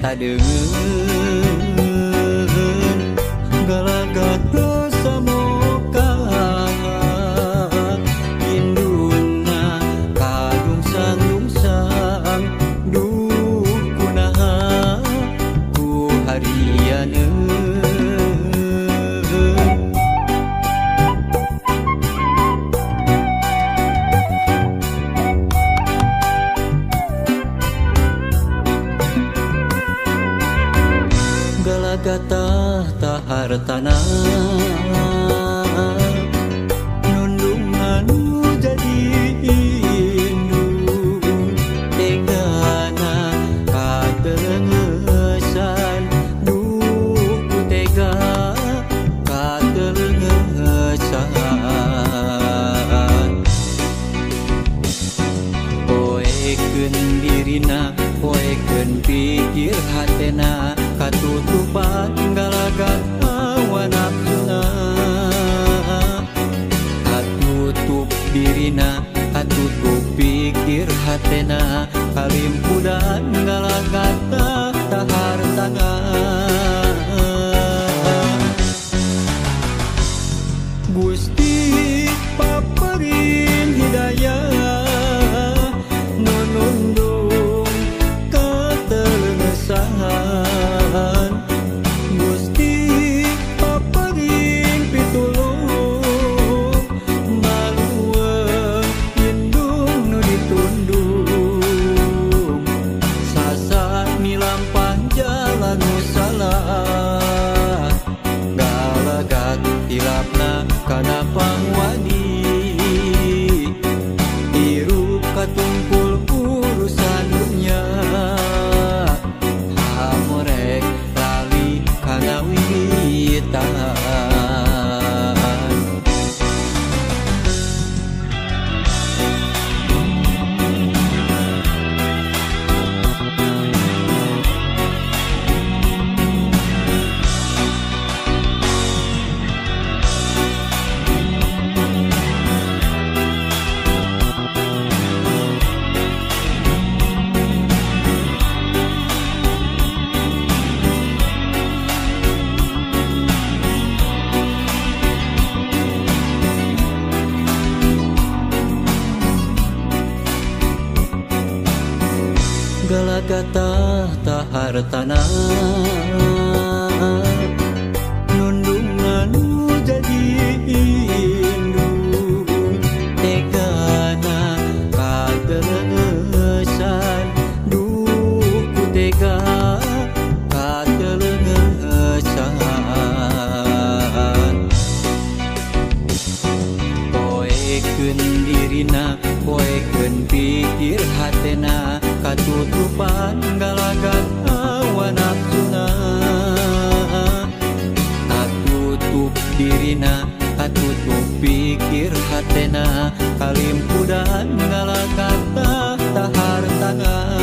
Tadeungeun galagat dosa moka induna kadungsang-dungsang duh kunaha ku harianeun. Galagata tahartana nundungan jadi indung tegana katelengesan duh ku tega katelengesan. Poekeun dirina poekeun pikir hatena katutupan galagat hawa nafsuna katutup dirina katutup pikir hatena kalimpudan galagat tahartana. Gusti paparin hidayah nunundung katelengesan. Gusti paparin pitulung maluweung indung nu ditundung sasa milampah jalan nu salah galagat hilapna kana pangwani hirup katumpul urusan dunya hamorek lali kana wiwitan. Galagata tahartana nundungan jadi indung tegana katelengesan duh ku tega katelengesan. Poekeun dirina poekeun pikir hatena katutupan galagat hawa nafsuna katutup dirina katutup pikir hatena kalimpudan galagat tahartana.